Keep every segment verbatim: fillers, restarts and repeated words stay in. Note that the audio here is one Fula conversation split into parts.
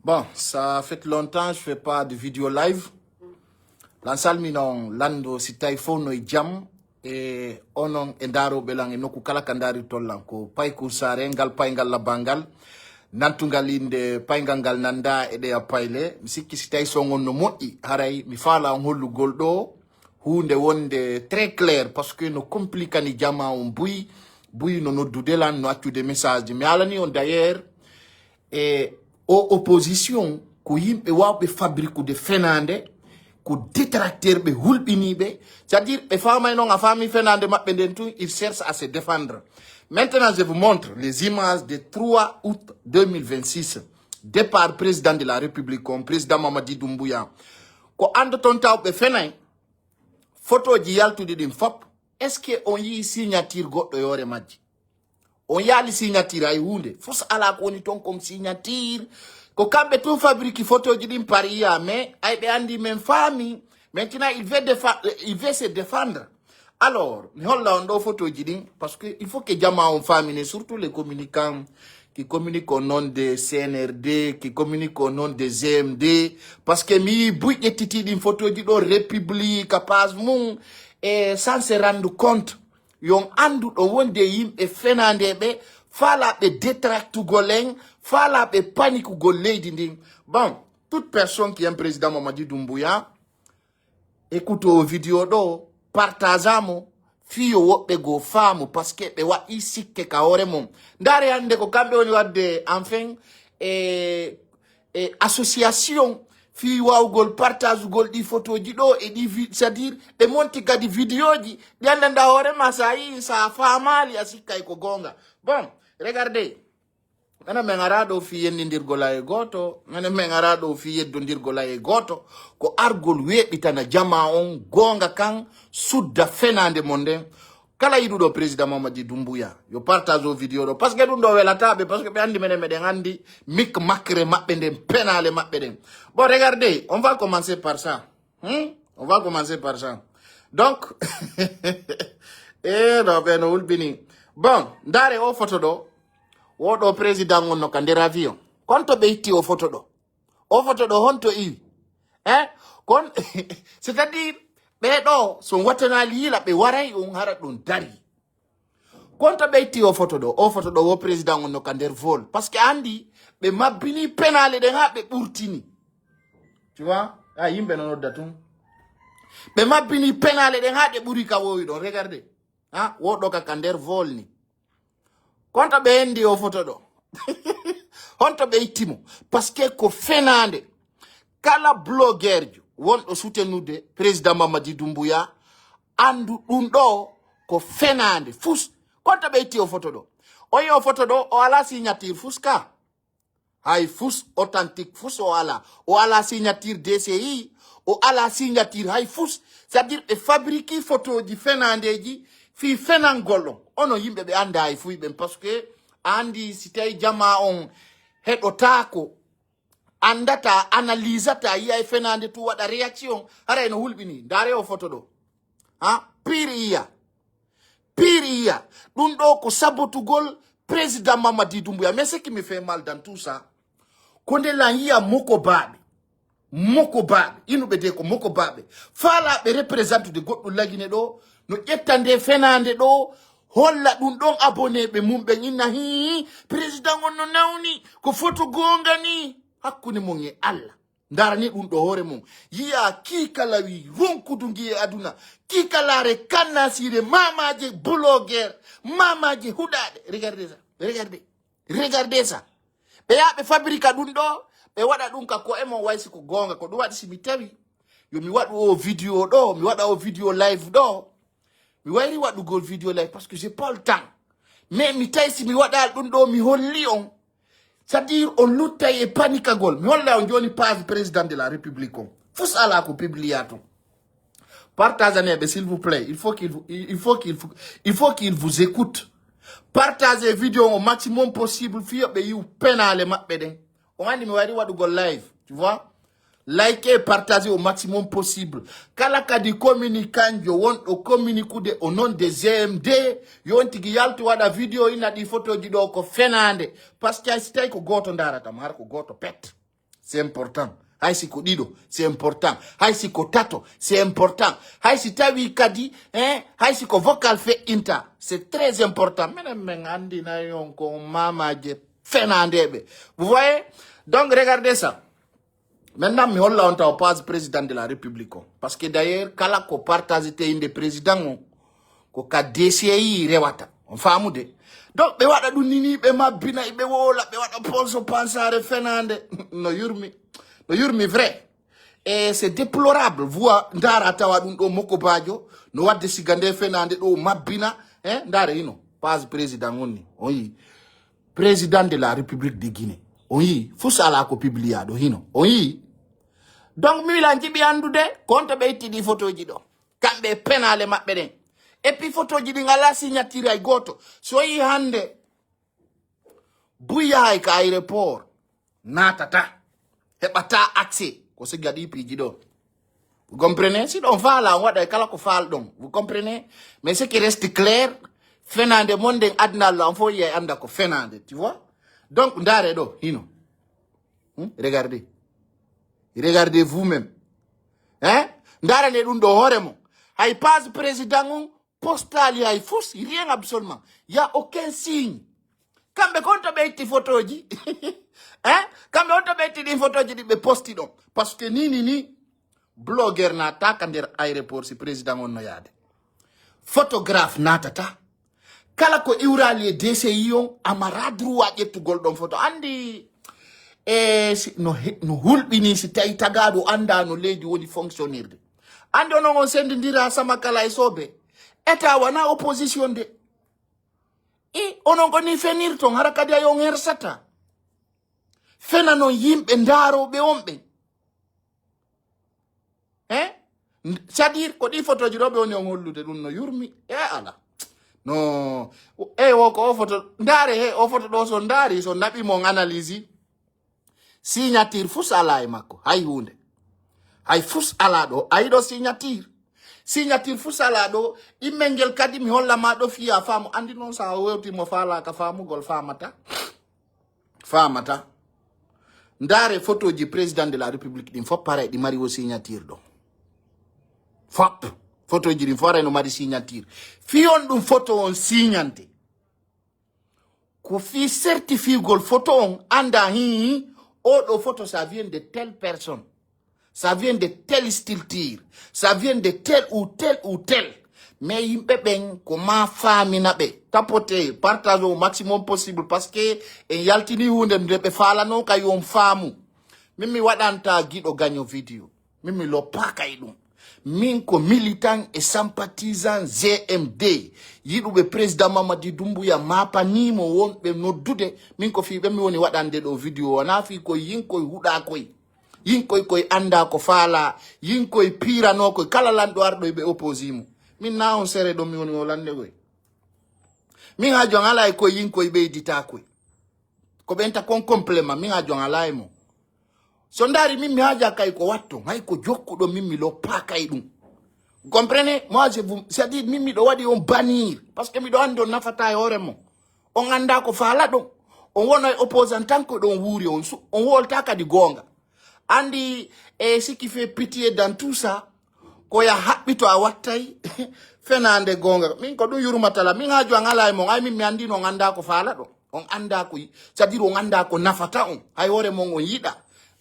Bon, ça fait longtemps, je fais pas de vidéo live. Lan salmina on lando si tawi fof no e jam. E onon e ndaarooɓe lan e nokku kala ka ndaarirton lan. Ko Paykur Saare, ngal payngal labbangal, nantungal innde payngal ngal nannda e ɗeya payle. Mi sikki si tawi son on no moƴƴi, haray mi faala on hollugol ɗoo huunde wonde très clair, parce que no compliquani jamaa on buy, buy no noddude lan, no accude message. Mi haalani on d'ailleurs, e o opposition ko yimɓe waawɓe fabrikude fenaande, ko détracteur ɓe hulɓiniiɓe, c'est-à-dire ɓe faamay noon a faami fenaande maɓɓe nden tun, il cherche à se défendre. Maintenant, je vous montre les images de trois août deux mille vingt-six, départ président de la République on, président Mamadi Doumbouya. Ko anndoton taw ɓe fenay, photoji yaltuɗi ɗin fop, est-ce que on yii signature goɗɗo yoore majji? On yaali signature hay huunde. Fus alaa ko woni toon comme signature. Ko kamɓe tun fabrique photoji ɗin par I A, mais ay ɓe anndi men faami. Maintenant, il veut défa-, il veut se défendre. Alors, mi holla on ɗo photoji ɗin, parce que il faut que jamaa on faamine, surtout les communicants qui communiquent au nom de C N R D, qui communiquent au nom de G M D, parce que mi yii buy ƴettiti ɗin photoji ɗo republie ka page mum, e sans se rendre compte. Yon anndu ɗo wonde yimɓe fenaande ɓe, faalaaɓe détractugol en, faalaaɓe panikugol leydi ndin. Bon, toute personne qui aime président Mamadi Doumbouya, écoute o vidéo ɗo, partage mo, fii yo woɓɓe goo faamu, parce que ɓe waɗi sikke ka hoore mum. Ndaare hannde ko kamɓe woni waɗde, enfin, e, e association fii waawgol partagugol ɗi photoji ɗo e ɗi vi-, c'est-à-dire ɓe monti kadi vidéoji ɗi anndanɗa hoore ma, sa yii, sa faamaali, a sikkay ko goonga. Bon, regardez. Menen men araa ɗo fii yenndidirgol hay gooto, menen men araa ɗo fii yeddondirgol hay gooto, ko argol weeɓitana jamaa on goonga kan, sudda fenaande mon nden. Kala yiɗuɗo président Mamadi Doumbouya, yo partage o vidéo ɗo, parce que ɗum ɗo welataa ɓe, parce que ɓe anndi menen meɗen anndi mik makre maɓɓe nden, penaale maɓɓe ɗen. Bon, regardez, on va commencer par ça. Hmm? On va commencer par ça. Donc, e no ɓe no hulɓini. Bon, ndaare o photo ɗo. Wo ɗo président on no ka nder avion. Kon to ɓe itti o photo ɗo? O photo ɗo honto iwi? Eh? Kon, c'est-à-dire, ɓe ɗo, so on wattanaali yila, ɓe waray on hara ɗon dari. Kon to ɓe itti o photo ɗo? O photo ɗo wo président on no ka nder vol. Parce que anndi, ɓe mabbini penaale ɗen haa ɓe ɓurtini. Tu vois? A yimɓe no nodda tun. Ɓe mabbini penaale ɗen haa ɗe ɓuri ka wowi ɗon. Regardez. Ha? Wo ɗo ka, ka nder vol ni. Kon to ɓe endi o photo ɗo? Honto ɓe itti mo? Parce que ko fenaande. Kala blogueurjo wonɗo soutenude président Mamadi Doumbouya, anndu ɗum ɗo ko fenaande. Fus, kon to ɓe itti o photo ɗo? O yi o photo ɗo, o alaa signature fus ka. Hay fus authentique fus o alaa. O alaa signature D C I, o alaa signature hay fus. C'est-à-dire ɓe fabrique photoji fenaandeji fii fenangol on. Onon yimɓe ɓe annda hay fuy ɓen, parce que a anndi si tawi jamaa on heɗotaako, anndata, analysata, yiya e fenaande tu waɗa réaction, haray no hulɓini. Ndaare o photo ɗo. Ha? Pire iya. Pire iya. Ɗum ɗo ko sabotugol président Mamadi Doumbouya. Mais ce qui me fait mal dans tout ça, ko nde lan yiya moko baaɓe. Moko baaɓe. Inuɓe de ko moko baaɓe. Faalaaɓe représente de goɗɗum lagine ɗo. No ƴetta nde fenaande ɗo. Holla ɗum ɗon abonné ɓe mum ɓen inna hii. Président on no nawni. Ko photo goonga ni. Hakkunde mon e Allah. Ndarani ɗum ɗo hoore mum. Yiya kii kala wi ronkudu ngi e aduna. Kii kala re kannasiire mamaje blogueur, mamaje huɗaɗe. Regardez ça. Regardez. Regardez ça. Ɓe yaa ɓe fabrika ɗum ɗo, ɓe waɗa ɗum ka ko'e mon way si ko goonga. Ko ɗum waɗi si mi tawi yo mi waɗu o vidéo ɗo, mi waɗa o vidéo live ɗo. Mi wayri waɗugol vidéo live parce que j'ai pas le temps. Mais mi tawi si mi waɗal ɗum ɗo, mi holli on. C'est-à-dire, on luttay e panikagol. Mi holla on jooni page président de la République on. Fus alaa ko publia ton. Partageanee ɓe, s'il vous plaît. Il faut qu'il vous, il faut qu'il vous, il faut qu'il vous écoute. Partagez vidéo au maximum possible. Fii yo ɓe yiw penaale maɓɓe ɗen. On anndi mi wayri waɗugol live. Tu vois? Likez, partagez au maximum possible. Kala kadi communiquant jo wonɗo communiquude au nom de G M D, yo on tigi yaltu waɗa vidéo ina ɗi photoji ɗo ko fenaande. Parce que si tawi ko gooto ndaarata mo, hara ko gooto pet. C'est important. Hay si ko ɗiɗo, c'est important. Hay si ko tato, c'est important. Hay si tawi kadi, hein, hay si ko vocal feƴƴinta, c'est très important. Minen min anndinay on ko mamaje fenandeɓe. Vous voyez? Donc regardez ça. Maintenant mi holla on taw page président de la République on. Parce que d'ailleurs kala ko partage te inde président on, ko ka D C I rewata. On faamude? Donc ɓe waɗa ɗum nini, ɓe mabbina, ɓe wola, ɓe waɗa ponso pansare fenande. No yurmi, no yurmi vrai. Et c'est déplorable. Vous, a ndaara tawa ɗum ɗo Moko Bajo no wadde siga nde fenande ɗo mabbina. Hein? Ndaare hino page président on ni. On yi président de la République de Guinée. On yi fus ala ko publia ɗo hino. On yi. Donc mi wila jiɓi anndude konto ɓe itti ɗi photoji ɗo. Kamɓe e penale maɓɓe ɗen. Et puis photoji ɗin ala signature hay goto. So yi hande buy yahay ka aéroport, natata, heɓata accès. Ko siga ɗi piiji ɗo. Vous comprenez? Si ɗon faala on waɗa e kala ko faal ɗon. Vous comprenez? Mais ce qui reste clair, fenande mon nden adna Allah on fof yiyay anda ko fenande, tu vois? Donc ndaare ɗo hino. Hmm? Regardez. Regardez vous-même. Hein? Ndaarane ɗum ɗo hoore mon. Hay page président on, postal hay fus, rien absolument. Y a aucun signe. Kamɓe kon to ɓe itti photoji. Hein? Kamɓe on to ɓe itti ɗin photoji ɗi ɓe posti ɗon. Parce que ni ni ni blogueur naataka nder aéroport si président on no yaade. Photographe naatata. Kala ko iwrali e D C I on amara droit ƴettugol ɗon photo. Andi e si, no, he- no hulɓini si tawi tagaɗo anda no leydi woni fonctionnirde. Andi onon on sendidira sama kala e sobe. Eta wana opposition de. I onon ko ni fenirton hara kadi ay on hersata. Fena non yimɓe ndaroɓe on ɓen. Hein? C'est-à-dire ko ɗi photoji ɗo ɓe woni on hollude ɗum no yurmi e ala. No e wo ko o photo ndaare he o photo ɗo so ndaari so naɓi mon analyse signature fus ala e makko hay hunde. Hay fus ala ɗo ayi ɗo signature. Signature fus ala ɗo. Immel ngel kadi mi holla ma ɗo fiya faamu andi noon sa wewti mo faalaka faamugol faamata. Faamata. Ndaare photoji président de la république ɗin fof paray ɗi mari o signature ɗo. Fop photoji ɗin fof aray no mari signature. Fiyon ɗum photo on signante ko fi certifiegol photo on anda hi oɗo photo ça vient de telle personne. Ça vient de telle structure. Ça vient de tel ou tel ou tel. Mais yimɓe ɓen ko ma faamina ɓe. Tapote partage au maximum possible parce que en yaltini hunde nde ɓe faalano kay on faamu. Min mi waɗanta giɗo gaño vidéo. Min mi loppa kay ɗum. Min ko militant e sympathisant G M D yiɗuɓe président Mamadi Doumbouya mapanimo wonɓe noddude. Min ko fii ɓe mi woni waɗande ɗo vidéo wona fii koye yinkoye huɗa koye. Yinkoy koy anda ko faala. Yinkoy pirano koy kala lanɗo arɗo ɓe opposé mo. Min na on sere ɗo mi woni o lande koy. Min ha jon ala e koy yinkoy ɓeydita koy. Ko ɓenta kon complément min ha jon ala e mo. So ndaari min mi haja kay ko watto hay ko jokkuɗo min mi loppa kay ɗum. Comprenez? Moi je vous c'est-à-dire min miɗo waɗi on banir parce que miɗo andi on nafata e hoore mo. On anda ko faala ɗon. On wona e opposant tan ko ɗon wuuri on su on wolta kadi goonga. Andi e ce qui fait pitié dans tout ça ko ya haɓɓito a wattay fenande goonga min ko ɗum yurmatala min haaju an ala e mon ay min mi andi no on anda ko faala ɗon. On anda ko c'est-à-dire on anda ko nafata on hay hoore mon on yiɗa.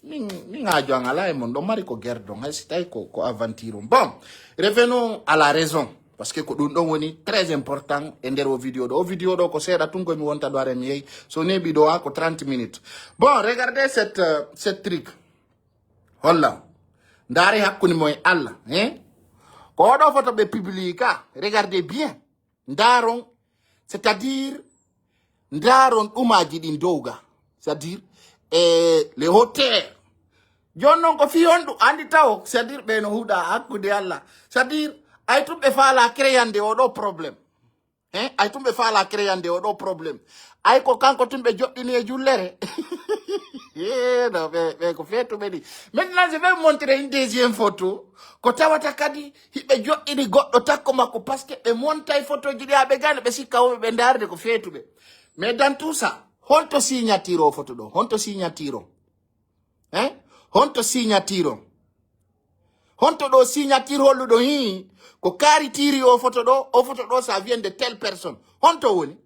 Min min haaju an ala e mon ɗon mari ko gerdon hay si tawi ko ko aventure on bon. Revenons à la raison. Parce que ko ɗum ɗon woni très important e nder o vidéo ɗo o vidéo ɗo ko seeɗa tun koye mi wonta ɗo are mi yehi so neeɓi ɗo ha ko trente minutes. Bon regardez cette euh, cette trique. Holla ndaare hakkunde mo e Allah hein. Ko oɗo photo ɓe publie ka regardez bien. Ndaron c'est-à-dire ndaron ɗumaji ɗin dowga c'est-à-dire e les hauteurs. Jon non ko fi honɗu andi taw c'est-à-dire ɓe no huɗa hakkude Allah c'est-à-dire ay tun ɓe faala créande oɗo problème. Hein? Ay tun ɓe faala créande oɗo problème. Ay ko kanko tun ɓe joɗɗini e jullere. No ɓe ɓe ko feetuɓe ɗi. Maintenant je vais montrer une deuxième photo ko tawata kadi hiɓe joɗɗini goɗɗo takko makko parce que ɓe montay photoji ɗi ha ɓe gayno ɓe sikka woɓe ɓe ndaarde ko feetuɓe. Mais dans tout ça honto signature o photo ɗo honto signature o? Hein? Honto signature on? Honto ɗo signature holluɗo hi? Ko kaari tiri o photo ɗo, o photo ɗo, ça vient de telle personne. Honto woni?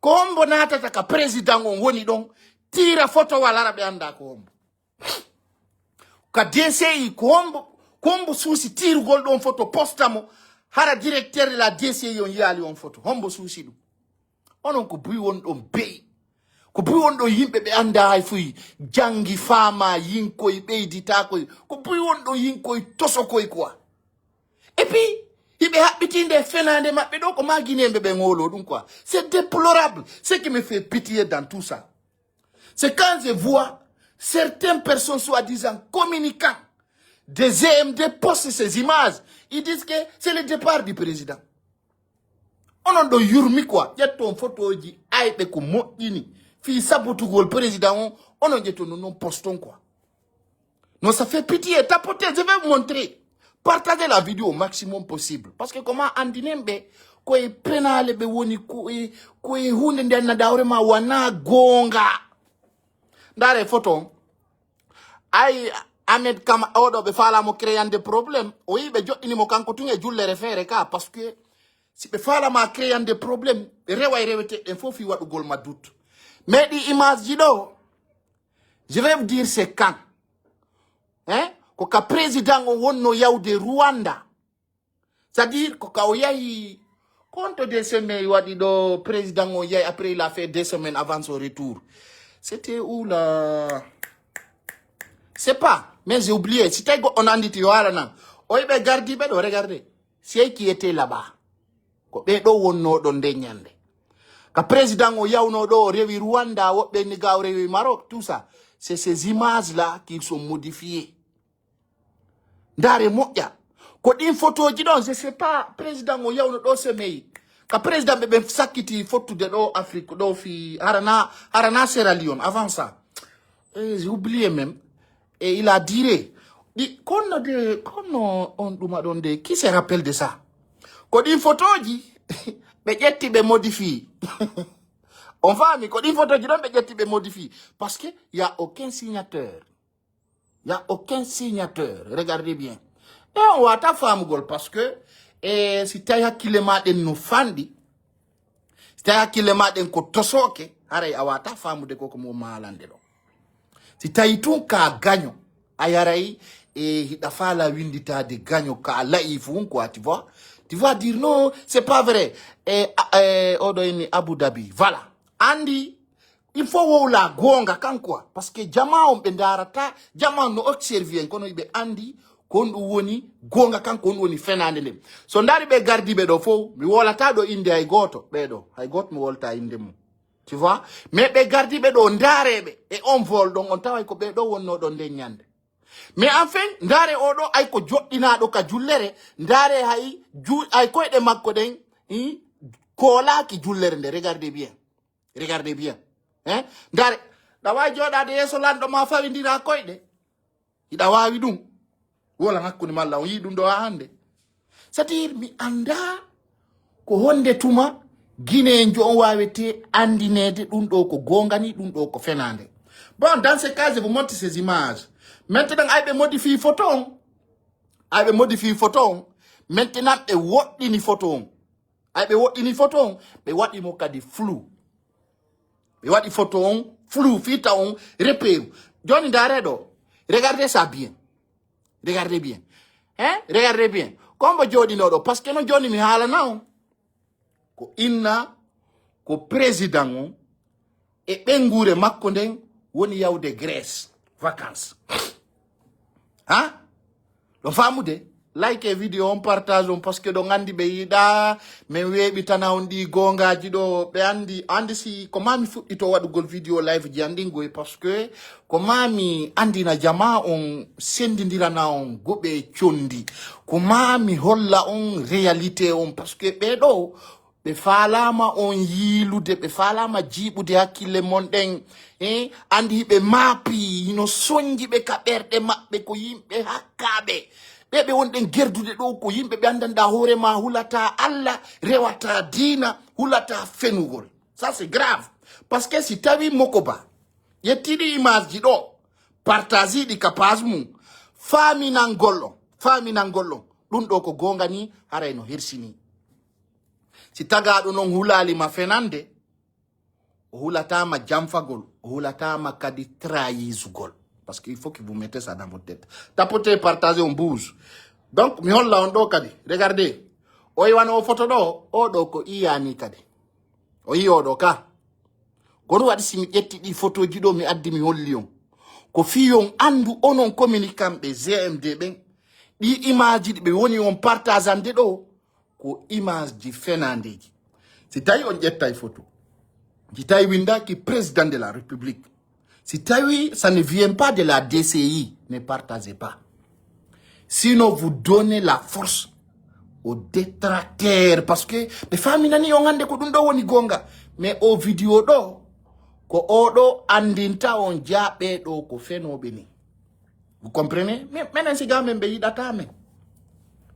Ko hombo natata ka président on woni ɗon, tira photo wala, hara ɓe anda ko hombo. Ka D C I, ko hombo, ko hombo suusi tirugol ɗon photo, posta mo, hara directeur de la D C I on yiyaali on photo? Hombo suusi ɗum? Onon ko buy won ɗon bey. Ko buy won ɗon yimɓe ɓe anda hay fuy, jangi, faama, yinkoy, ɓeyditakoy. Ko buy won ɗon yinkoy, tosokoy quoi. Et puis, hiɓe haɓɓitinde e fenaande maɓɓe ɗo, ko ma Guinéen ɓe ɓe ngolo ɗum quoi. C'est déplorable. Ce qui me fait pitié dans tout ça, c'est quand je vois certaines personnes soi-disant communicants des E M D poster ces images. Ils disent que c'est le départ du président. Onon ɗo yurmi quoi. Ƴetton photoji ayɓe ko moƴƴini fii sabotugol président on. Onon ƴetton non, non poston quoi. Non, ça fait pitié. Tapotez, je vais vous montrer. Partagez la vidéo au maximum possible. Parce que comment andinen ɓe koye penaale ɓe woni, koye, koye hunde nde annada hoore ma wana goonga. Ndaare photo on. Ay, Ahmed Kama, oɗo ɓe faalamo créande problème. O yi ɓe joɗɗini mo kanko tun e jullere feere ka. Parce que si ɓe faalama créande problème, ɓe reway reweteɗen fof fi waɗugol ma doute. Mais ɗi image ji ɗo, je vais vous dire c'est quand. Hein? Ko ka président on wonno yawde Rwanda. C'est-à-dire, ko ka o yahi, konto deux semaines waɗi ɗo, président on yahi, après il a fait deux semaines avant son retour. C'était où là? C'est pas, mais j'ai oublié. Si tawi goɗɗo nanditi yo haalana. O yiɓe gardiiɓe ɗo, regardez. C'est qui était là-bas? Ko ɓe ɗo wonno ɗo nde ñande. Ka président o yawno ɗo, o rewi Rwanda, woɓɓe ni ga o rewi Maroc, tout ça. C'est ces images-là qui sont modifiées. Ndaare moƴƴa. Ko ɗin photoji ɗon, je sais pas, président o yawno ɗo semeyi. Ka président ɓe ɓen sakkiti fottude ɗo Afrique, ɗo fi, harana, harana Sierra Leone, avant ça. Eh, j'ai oublié même. Et il a dire. Ɗi, kono de, kono on ɗuma ɗon de, qui se rappelle de ça? Ko ɗin photoji, ɓe ƴetti ɓe modifie. On faami, ko ɗin photoji ɗon ɓe ƴetti ɓe modifie. Parce que y a aucun signateur. Y a aucun signateur. Regardez bien. E on wata faamugol parce que, e si tawi hakkille ma ɗen no fanɗi, si tawi hakkille ma ɗen ko tosoke, haray a wata faamude ko ko mo maalande ɗo. Si tawi tun ka gaño, a yaray e hiɗa faala winditade gaño ka la'i fun quoi, tu vois. Tu vas dire non, c'est pas vrai. E, a- e, oɗo inni Abu Dhabi. Voilà. Andi, il faut wowla goonga kan quoi. Parce que jama on ɓe ndarata, jama on no observi en, kono ɓe andi ko on ɗum woni goonga kan, ko on woni fenaande nden. So ndaari ɓe gardiiɓe ɗo fof, mi wolata ɗo innde hay gooto, ɓee ɗo, hay gooto mi wolta innde mum. Tu vois? Mais ɓe gardiiɓe ɗo, ndaareeɓe e on vol ɗon, on taway ko ɓee ɗo wonnoo ɗon nden ñande. Mais enfin, ndaare o ɗo, ay ko joɗɗinaaɗo ka jullere, ndaare hay ju-, ay koyɗe makko ɗen, hmm, koolaaki jullere nde. Regardez bien. Regardez bien. Hein? Ndaare, ɗa waawi jooɗaade yeeso lanɗo ma fawindira koyɗe. Hiɗa waawi ɗum. Wolan hakkunde malla on yii ɗum ɗo haa hannde. C'est-à-dire, mi anndaa ko honde tuma Guinéen jo on waawete anndineede ɗum ɗo ko goonga ni, ɗum ɗo ko fenaande. Bon, dans ce cas, je vous montre ces images. Maintenant, ay ɓe modifie photo on. Ay ɓe modifie photo on. Maintenant, ɓe woɗɗini photo on. Ay ɓe woɗɗini photo on. Ɓe waɗi mo kadi flou. Ɓe waɗi photo on flou, fii taw on repère. Jooni ndaare ɗo. Regardez ça bien. Regardez bien. Hein? Regardez bien. Ko mbo jooɗinoo ɗo. Parce que no jooni mi haalana on. Ko inna, ko président on e ɓeynguure makko nden woni yawde Grèce vacances. Ha? Ɗo faamude? Like vidéo on, partage on, parce que ɗo nganndi ɓe yiɗa min weeɓitana on ɗi goongaaji ɗo. Ɓe anndi, anndi si ko maa mi fuɗɗito waɗugol vidéo live ji anndingoy, parce que ko maa mi anndina jama on, senndindirana on goɓe conndi. Ko maa mi holla on réalité on, parce que ɓee ɗo ɓe faalaama on yiilude, ɓe faalaama jiiɓude hakkille mon ɗen. Eh, anndi hiɓe maapi, hino sonji ɓe ka ɓerɗe maɓɓe, ko yimɓe hakkaaɓe. Ɓe ɓe wonɗen gerdude ɗo, ko yimɓe ɓe anndanɗaa hoore ma, hulataa Alla, rewataa diina, hulataa fenugol. Ça, c'est grave. Parce que si tawi Mokoba ƴetti ɗi image ji ɗo, Partager ɗi ka page mum. Faaminangol on. Faaminangol on. Ɗum ɗo ko goonga ni, haray no hersini. Si tagaaɗo non hulaali ma fenande, o hulataama janfagol, o hulataama kadi trahizugol. Parce que il faut que vous mettez ça dans votre tête. Tapotez, partagez, on bouge. Donc, mi holla on ɗo kadi. Regardez. O iwano o photo ɗo, o ɗo ko iyani kadi. O yi o ɗo ka. Kono waɗi si mi ƴetti ɗi photoji ɗo mi addi mi holli on. Ko fii on andu onon communicant ɓe G M D ɓen. Ɗi image ɗi ɓe woni on partageande ɗo, ko image ji fenandeji. Si tawi on ƴettay photo, si tawi windaki président de la République, si tawi ça ne vient pas de la D C I, ne partagez pas. Sinon, vous donnez la force aux détracteurs. Parce que ɓe faminani on hande ko ɗum ɗo woni gonga. Mais o vidéo ɗo, ko oɗo andinta on jaɓe ɗo ko fenoɓe ni. Vous comprenez? Mais menen siga men ɓe yiɗata men.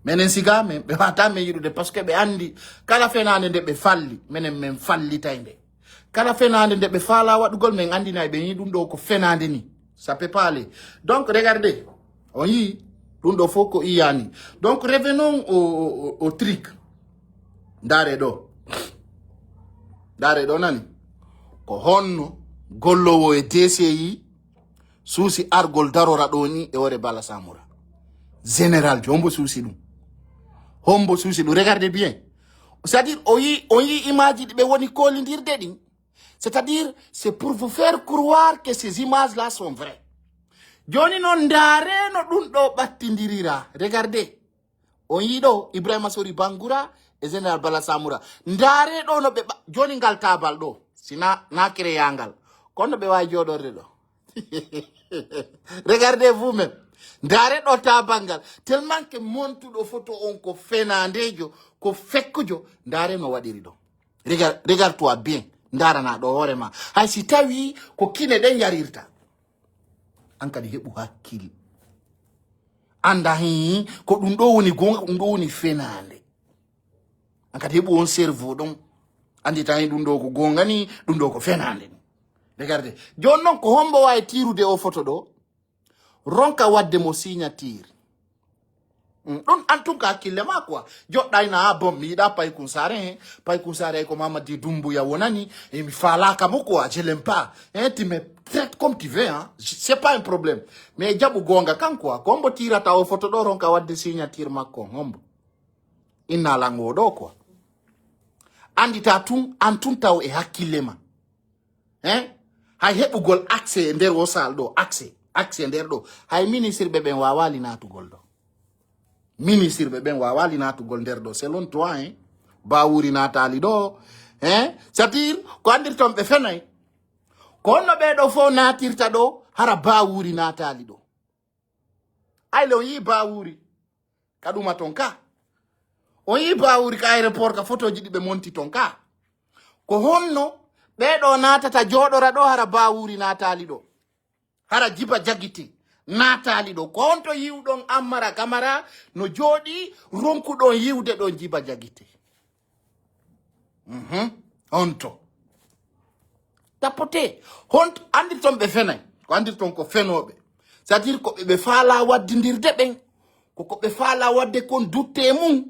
Menen siga men ɓe wata men yiɗude parce que ɓe andi kala fenande nde ɓe falli, menen men fallitay nde. Kala fenande nde ɓe fala waɗugol men andinay ɓe ni ɗum ɗo ko fenande ni. Ça peut pas aller. Donc regardez, on yi ɗum ɗo fof ko iyani. Donc revenons au, au, au trick. Ndare ɗo. Ndare ɗo nani. Ko honno gollowo e D C I suusi argol darora ɗo ni e ore Bala Samura. Général jo, hombo suusi ɗum? Hombo suusi ɗum? Regardez bien. C'est-à-dire, o yi, on yi image ɗi ɓe woni kolindirde ɗin. C'est-à-dire, c'est pour vous faire croire que ces images-là sont vraies. Joni non ndaare no ɗum ɗo ɓattindirira. Regardez. On yi ɗo Ibrahima Sori Bangura e Général Bala Samura. Ndaare ɗo no ɓe ɓa-, joni ngal tabal ɗo. Sina na créangal. Kono ɓe wawi joɗorde ɗo. Regardez vous-même. Ndaare ɗo tabal ngal. Tellement que montuɗo photo on ko fenandejo, ko fekkujo. Ndaare no waɗiri ɗo. Regarde, regarde-toi bien. Ndarana ɗo hoore ma. Hay si tawi ko kine ɗen yarirta. An kadi heɓu hakkil. Anda hi ko ɗum ɗo woni gonga, ɗum ɗo woni fenande. An kadi heɓu on cerveau ɗon. Andi tan ɗum ɗo ko gonga ni, ɗum ɗo ko fenande ni. Regardez. Joni non ko hombo wawi tirude o photo ɗo? Ronka wadde mo signature. Mm, ɗum en tout cas hakkille ma quoi. Joɗɗayna ha bon mi yiɗa Paykun Sare he. Paykun Sare ko Mamadi Dumbuya wonani. E mi falaka mo quoi, je l'aime pas. Hein, tu me traites comme tu veux, hein. C'est pas un problème. Mais jaɓu gonga kan quoi. Ko hombo tirata o photo ɗo ronka wadde signature makko. Hombo. Inna lango ɗo quoi. Andita tun, an tun taw e hakkille ma. Hein? Hay heɓugol accès e nder o salle ɗo, accès, accès nder ɗo. Hay ministre ɓe ɓen wawali natugol ɗo. Ministre ɓe ɓen wawali natugol nder ɗo. Selon toi, hein? Bawuri natali ɗo. Hein? C'est-à-dire, ko andirton ɓe fenay. Ko honno ɓe ɗo fof natirta ɗo, hara Bawuri natali ɗo. Ay le on yi Bawuri. Ka ɗuma ton ka. On yi Bawuri ka aéroport ka photoji ɗi ɓe monti ton ka. Ko honno ɓe ɗo natata joɗora ɗo hara Bawuri natali ɗo. Hara Jiba Jagite natali ɗo. Ko honto yiwɗon Ammara Kamara no joɗi ronkuɗon yiwde ɗon Jiba Jagite. Mhm. Honto. Tapote. Honto. Andirton ɓe fenay. Ko andirton ko fenoɓe. C'est-à-dire ko ɓe, ɓe faala waddindirde ɓen. Ko ko ɓe faala wadde kon dutte e mum.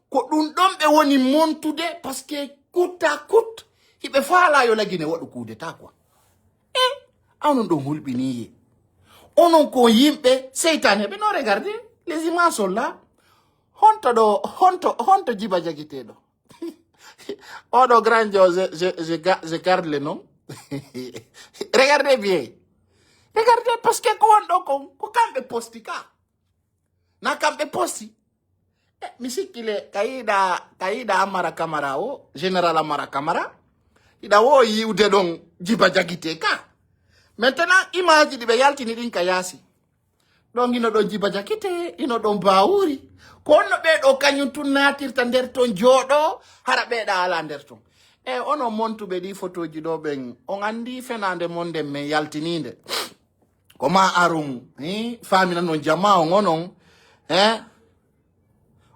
Ko ɗum ɗon ɓe woni montude parce que coûte à coûte. Hiɓe faala yo lagine waɗu coup d'état quoi. E, a onon ɗon hulɓiniye. Onon ko yimɓe seytaane ɓe no regarde. Les images sont là. Honto ɗo, honto, honto Jiba Jagite ɗo. Oɗo grand jo, je, je, je ga-, je garde le nom. Regardez bien. Regardez, parce que ko won ɗo kon, ko kamɓe posti ka. Na kamɓe posti. E, mi sikki le, ka yiɗa, ka yiɗa Amara Kamara o, Général Amara Kamara. Yiɗa wo yiwde ɗon Jiba Jagite ka. Maintenant, image ɗi ɓe yaltini ɗin ka yaasi. Ɗon ino ɗon Jiba Jakite, ino ɗon Bawuri. Ko honno ɓee ɗoo kañum tun naatirta nder ton jooɗoo, hara ɓee ɗaa alaa nder ton? E onon montuɓe ɗii fotooji ɗoo ɓen, on anndii fenaande mon nden men yaltiniinde. Ko maa aron, hi, faamina non jamaa on onon, he?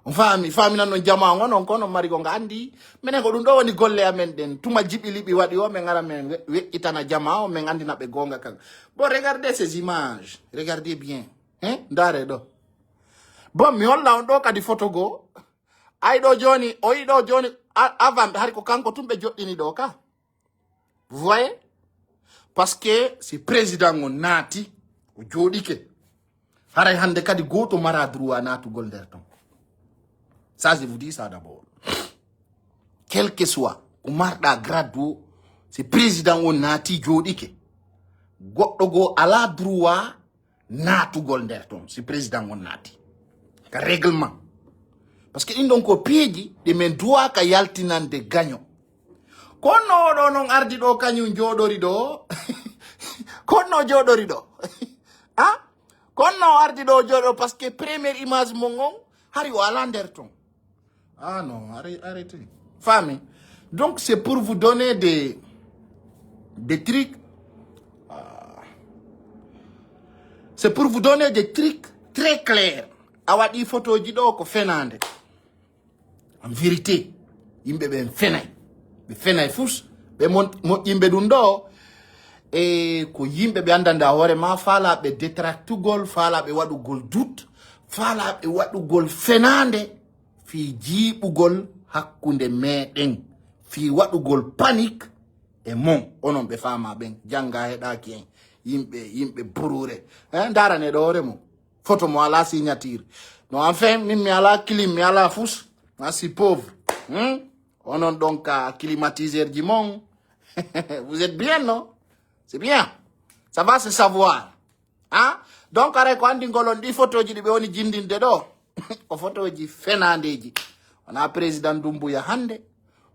On faami, faami nan non jama on, onon ko onon mari gonga andi. Menen ko ɗum ɗo woni golle amen ɗen. Tuma jiɓi liɓi waɗi o, men ara men we-, weƴƴitana jama o, men andina ɓe gonga kan. Bon, regardez ces images. Regardez bien. Hein? Ndaare ɗo. Bon, mi holla on ɗo kadi photo go. Ay ɗo joni, o yi ɗo joni, a-, avant, hari ko kanko tun ɓe joɗɗini ɗo ka. Vous voyez? Parce que si président on naati, o jooɗike. Haray hande kadi gooto mara droit naatugol nder ton. Ça, je vous dis ça d'abord. Quel que soit, ko marɗa grade o, si président on naati jooɗike, goɗɗo goo ala droit naatugol nder ton, si président on naati. Ka règlement. Parce que ɗin ɗon ko piiji ɗi men duwa ka yaltinande gaño. Konno oɗo non ardi ɗo kañum jooɗori ɗo. Konno jooɗori ɗo. Ah? Konno ardi ɗo jooɗo parce que première image mon on, hari o ala nder ton. Ah non, arrê-, arrêtez. Faami? Donc, c'est pour vous donner des, des trucs. Ah. C'est pour vous donner des trucs très clairs. A waɗi photoji ɗo ko fenande. En vérité, yimɓe ɓen fenay. Ɓe fenay fus. Ɓe mon-, moƴƴimɓe ɗum ɗo. E ko yimɓe ɓe andanda hoore ma, faalaɓe détractugol, faalaɓe waɗugol doute, faalaɓe waɗugol fenande. Fii jiiɓugol hakkunde meɗen, fii waɗugol panik e mon, onon ɓe faama ɓen, jannga heɗaaki en, yimɓe, yimɓe buruure. Eh, ndarane ɗo hoore mum, photo mo ala signature. No, enfin, min mi ala clim, mi ala fus, ma si pauvre. Hmm? Onon ɗon ka climatiseur ji mon. Vous êtes bien, non? C'est bien. Ça va se savoir. Ah, donc, aray ko anndi ngol on ɗi photoji ɗi ɓe woni jindinde ɗo. Ko photoji fenandeji. Wona président Dumbuya hannde,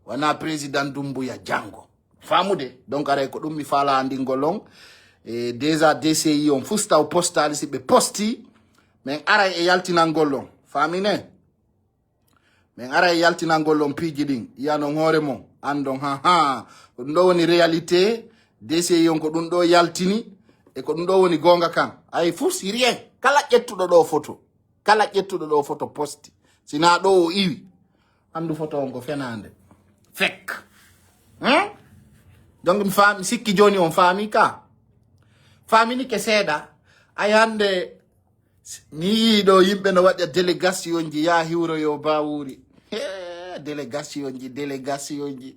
wona président Dumbuya janngo. Faamude? Donc, aray ko ɗum mi faala anndi ngol on. E déjà D C I on fus taw postali si ɓe posti, men aray e yaltinangol on. Faamine? Men aray yaltinangol on piiji ɗin. Yiyanon hoore mon. Andon, ha, ha. Ko ɗum ɗo woni réalité. D C I on ko ɗum ɗo yaltini. E ko ɗum ɗo woni goonga kan. Ay, fus rien. Kala ƴettuɗo ɗo photo. Kala ƴettuɗo ɗo photo posti. Sina ɗo o iwi. Andu photo on ko fenande. Fek. Hmm? Donc mi faami, sikki joni on faami ka. Faamini ke seeɗa. Ay hande Mi yii ɗo yimɓe no waɗa délégation ji, yaa hiwro yo baawuri. Hee, délégation ji, délégation ji.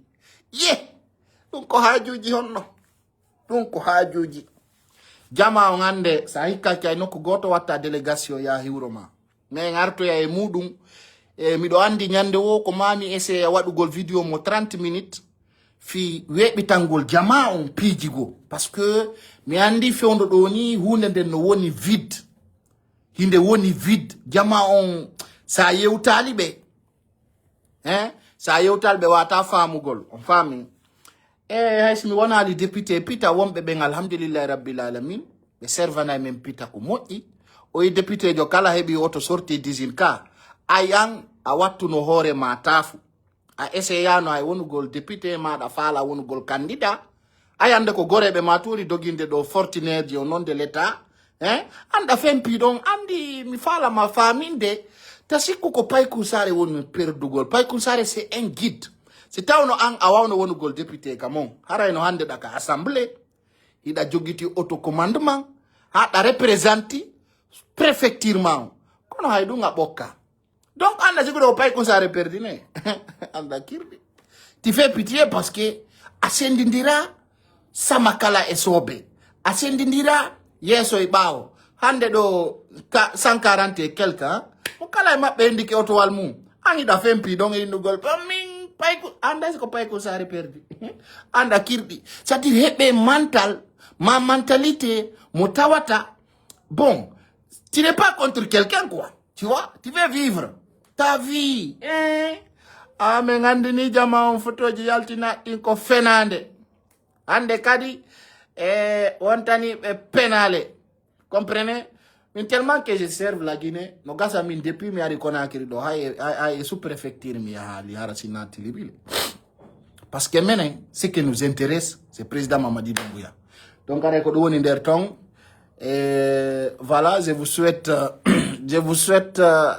Ye! Ɗum ko haajuuji honno? Ɗum ko haajuuji. Jama on hannde, so a hikkaki hay nokku gooto watta délégation yaa hiwro ma. Mais en artoya e muɗum. E miɗo anndi ñannde wo ko mami essayé waɗugol vidéo mo trente minutes. Fii weeɓitangol jama on piiji goo. Parce que mi anndi fewndo ɗo ni huunde nden no woni vide. Hinde woni vide. Jama on, sa yewtali ɓe. Hein? Sa yewtali ɓe wata faamugol. On faami? E hay si mi wonali député pita wonɓe ɓen alhamdulillahi rabbil alamin. Ɓe servanay men pita ko moƴƴi. O yi député jo kala heɓi oto sorti dix-huit ka. Ay an a wattuno hoore ma taafu. A essayano hay wonugol député maɗa faala wonugol candidat. Ay hande ko goreɓe ma tuuri doginde ɗo fortineeji o non de l'état. Hein? Anda fempi ɗon, andi mi faala ma faaminde. Ta sikku ko Paykun Sare woni perdugol. Paykun Sare c'est un guide. Si tawno an a wawno wonugol député ka mon. Harayno hande ɗa ka assemblée. Hiɗa jogiti auto commandement. Haɗa représenté préfecture ma on. Kono hay ɗum a ɓokka. Donc, anda siguɗo o Paykun Sare perdi ne. Anda kirɗi. Tu fais pitié parce que a sendindira sama kala e soobe. A sendindira yeeso e ɓaawo. Hande ɗo ka-, cent quarante et quelque, hein? Mo kala e maɓɓe hendi ke otowal mum. An hiɗa fempi ɗon e innugol. Ba min Paykun, anda si ko Paykun Sare perdi. Anda kirɗi. C'est-à-dire heɓe mental, ma mentalité, mo tawata. Bon, tu n'es pas contre quelqu'un, quoi. Tu vois, tu veux vivre ta vie. Eh? Ah, men andini jama on photoji yaltina ɗin ko fenande. Hande kadi, e wontani ɓe penale. Comprenez? Min tellement que je serve la Guinée, no gasa min depuis mi ari Conakry ɗo, hay, hay, hay sous-préfecture mi yahali hara si natti libile. Parce que menen, ce qui nous intéresse, c'est président Mamadi Doumbouya. Donc, aray ko ɗum woni nder ton. Et voilà, je vous souhaite, euh, je vous souhaite, euh,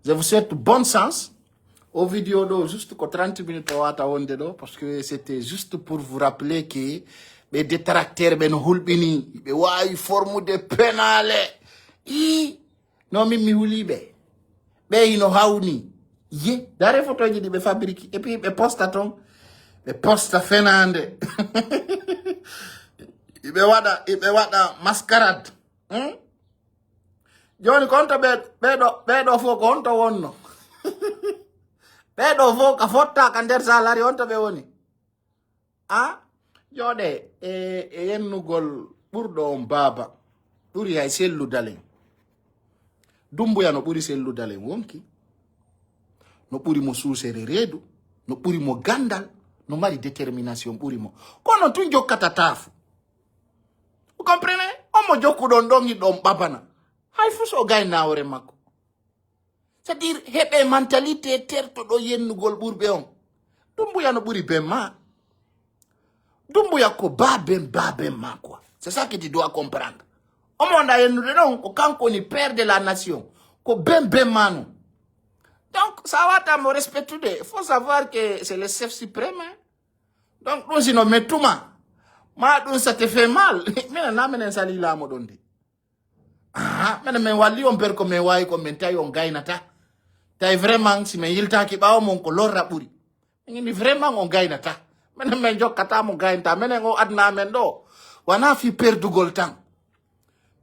Je vous souhaite bonne chance. O vidéo ɗo juste ko trente minutes o wata wonde ɗo, parce que c'était juste pour vous rappeler que ɓe détracteur ɓe no hulɓini, ɓe wawi formude penale. I no min mi huliɓe. Ɓe hino hawni. Ye dare photoji ɗi ɓe fabrique et puis ɓe posta ton. Ɓe posta fenande. Iɓe waɗa iɓe waɗa mascarade. Hmm? Joni ko honto ɓe ɓeɗo ɓeɗo fof ko honto wonno? Ɓeɗo fof ka fotta ka nder salari honto ɓe woni? A jooɗe e e yennugol ɓurɗo on baaba ɓuri hay selludalen. Dumbuya no ɓuri selludalen wonki, no ɓuri mo suusere reedu, no ɓuri mo gandal, no mari détermination ɓuri mo. Kono tun jokkata taafu. Vous comprenez? On mo jokkuɗon ɗon hiɗon ɓabana. Hay fuu so o gayna hoore makko. C'est-à-dire heɓe mentalité tertoɗo yennugol ɓurɓe on. Dumbuya no ɓuri ben ma. Dumbuya ko baben baben ma quoi. C'est ça que tu dois comprendre. Omo wonda yennude ɗon ko kanko woni père de la nation. Ko ben ben ma non. Donc ça wata mo respectude. Faut savoir que c'est le chef suprême. Hein? Donc ɗum sino mettuma ma ɗum ça te fait mal. Minen na minen sali laamo ɗon de. Aha, minen min walli on ber ko min wawi ko min tawi on gaynata. Tawi vraiment si min yiltaki ɓawo mon ko lorra ɓuri. Min ni vraiment on gaynata. Minen min jokkata mo gaynta minen o adna men ɗo. Wana fi perdugol tan.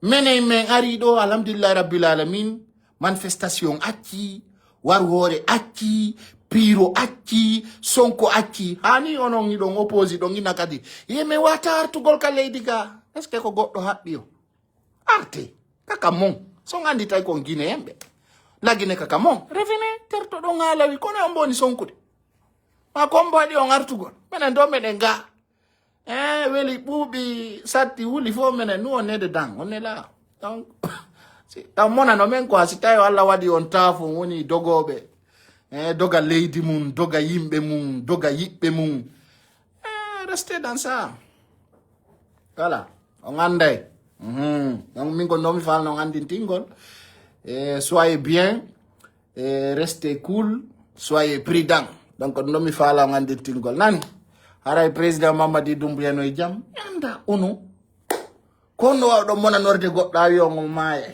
Minen min ari ɗo alhamdulillahi rabbil alamin. Manifestation acci, warwore acci, piro acci, sonko acci. Hani onon hiɗon opposi ɗon ina kadi. Ye min wata artugol ka leydi ga. Est ce que ko goɗɗo haɓɓi o? Arte kaka mon. So on andi tawi kon guinéen ɓe lagine kaka mon revene tertoɗon alawi kono on mboni sonkude. Ma ko on mbaɗi on artugol minen do meɗen ga. E weli ɓuuɓi satti wuli fof minen nu on nede dan on nela. Donc taw monano men quoi si tawi o allah waɗi on taafo on woni dogoɓe. E doga leydi mum doga yimɓe mum doga yiɓɓe mum. E reste dans ça. Voilà. On anday. Mhm. Donc min ko nomi falno on andintingol. E soyez bien. E reste cool. Soyez prudent. Donc nomi fala on andintingol nani. Haray président mamadi dumbuyano e jam anda unu. Kono wawɗo monanorde goɗɗo awi on o maaya.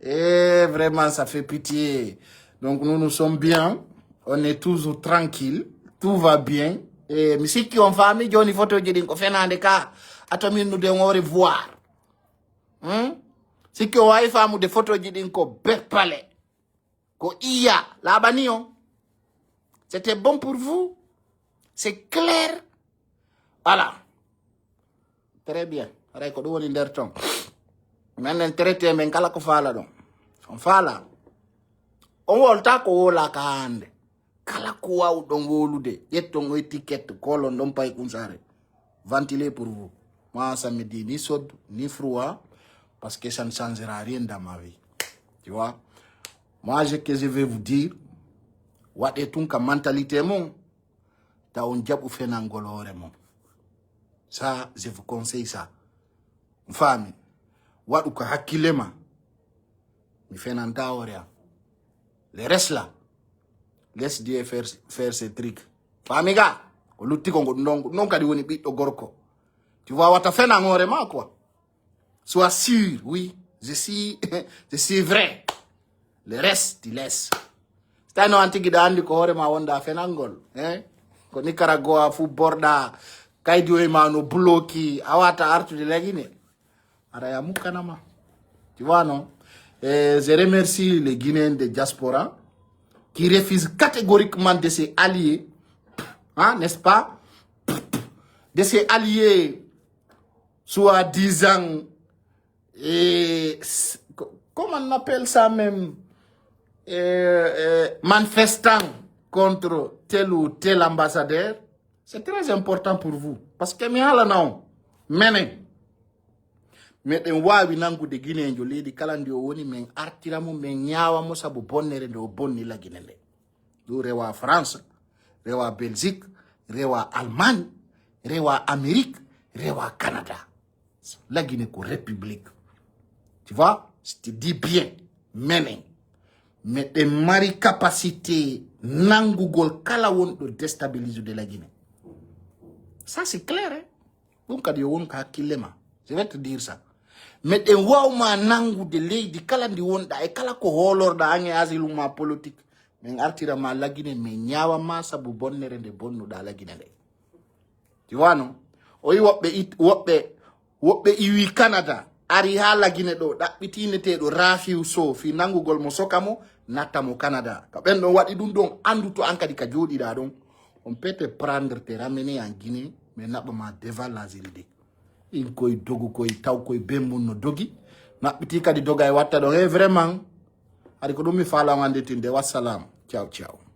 E vraiment ça fait pitié. Donc nous nous sommes bien. On est toujours tranquille. Tout va bien. E mi sikki on faami joni photoji ɗin ko fenande ka. Ato min nude on au revoir. Hmm? Sikki o wawi famude photoji ɗin ko berpale. Ko iya laaɓani on. C'était bon pour vous. C'est clair. Voilà. Très bien. Haray ko ɗum woni nder ton. Menen traité men kala ko faala ɗon. On faala. On wolta ko wolaka hande. Kala ko wawɗon wolude ƴetton o étiquette kolon ɗon pay kunsare. Ventilé pour vous. Moi ça me dit ni sod ni froid. Parce que ça ne changera rien dans ma vie. Tu vois. Moi ce que je vais vous dire, waɗe tun ka mentalité mon. Taw on jaɓu fenangol hoore mon. Ça je vous conseille ça. Faami. Waɗu ko hakkille ma. Mi fenanta hoore am. Le reste là, laisse Dieu faire, faire ses trucs. Faami ga ko lutti ko ɗum ɗon ɗum ɗon kadi woni ɓiɗɗo gorko. Tu vois wata fenan hoore ma quoi. Sois sûr. Oui, je suis je suis vrai. Le reste tu laisse. Si tawi no an tigi ɗa andi ko hoore ma wonda fenangol. Hein? Ko Nicaragua fu borɗa kaydi oy ma no bloki a wata artude lagine. Ara ya mukkanama. Tu vois non? Et je remercie les Guinéens de diaspora qui refusent catégoriquement de ses alliés, hein, n'est-ce pas? De ses alliés soi-disant et comment on appelle ça même? Euh, euh, manifestant contre tel ou tel ambassadeur. C'est très important pour vous parce que mi haalana on menen meɗen waawi nanngude gineejo leydi kala ndi o woni men artira mo men ñaawa mo sabu bonnere nde o bonni lagine nde. Ɗum rewa France, rewa Belgique, rewa Allemagne, rewa Amérique, rewa Canada. Lagine ko république. Tu vois? Je te dis bien. Menen Meɗen mari capacité nanngugol kala wonɗo déstabilisude la Guinée. Ça c'est clair, hein? Ɗum kadi yo won ko hakkille ma. Je vais te dire ça. Meɗen wawma nanngude leydi kala ndi wonɗa e kala ko hoolorɗa an e asilum ma politique. Min artira ma la Guinée, min ñaawa ma sabu bonnere nde bonnuɗa la Guinée nde. Ti wano o yi woɓɓe it woɓɓe woɓɓe iwi Canada, ari ha la Guinée ɗo, ɗaɓɓiti neteɗo Rafiu Sow fi nanngugol mo soka mo, natta mo Canada. Ka ɓen ɗon waɗi ɗum ɗon, anndu to an kadi ka jooɗiɗa ɗon. On peut te prendre, te ramener en Guinée, mais naɓɓa ma devant la juridique. In koye dogu koye taw koye ben mum no dogi. Naɓɓiti kadi doga e watta ɗon. E vraiment, hari ko ɗum mi faala wanditinde. Wassalam. Ciao, ciao.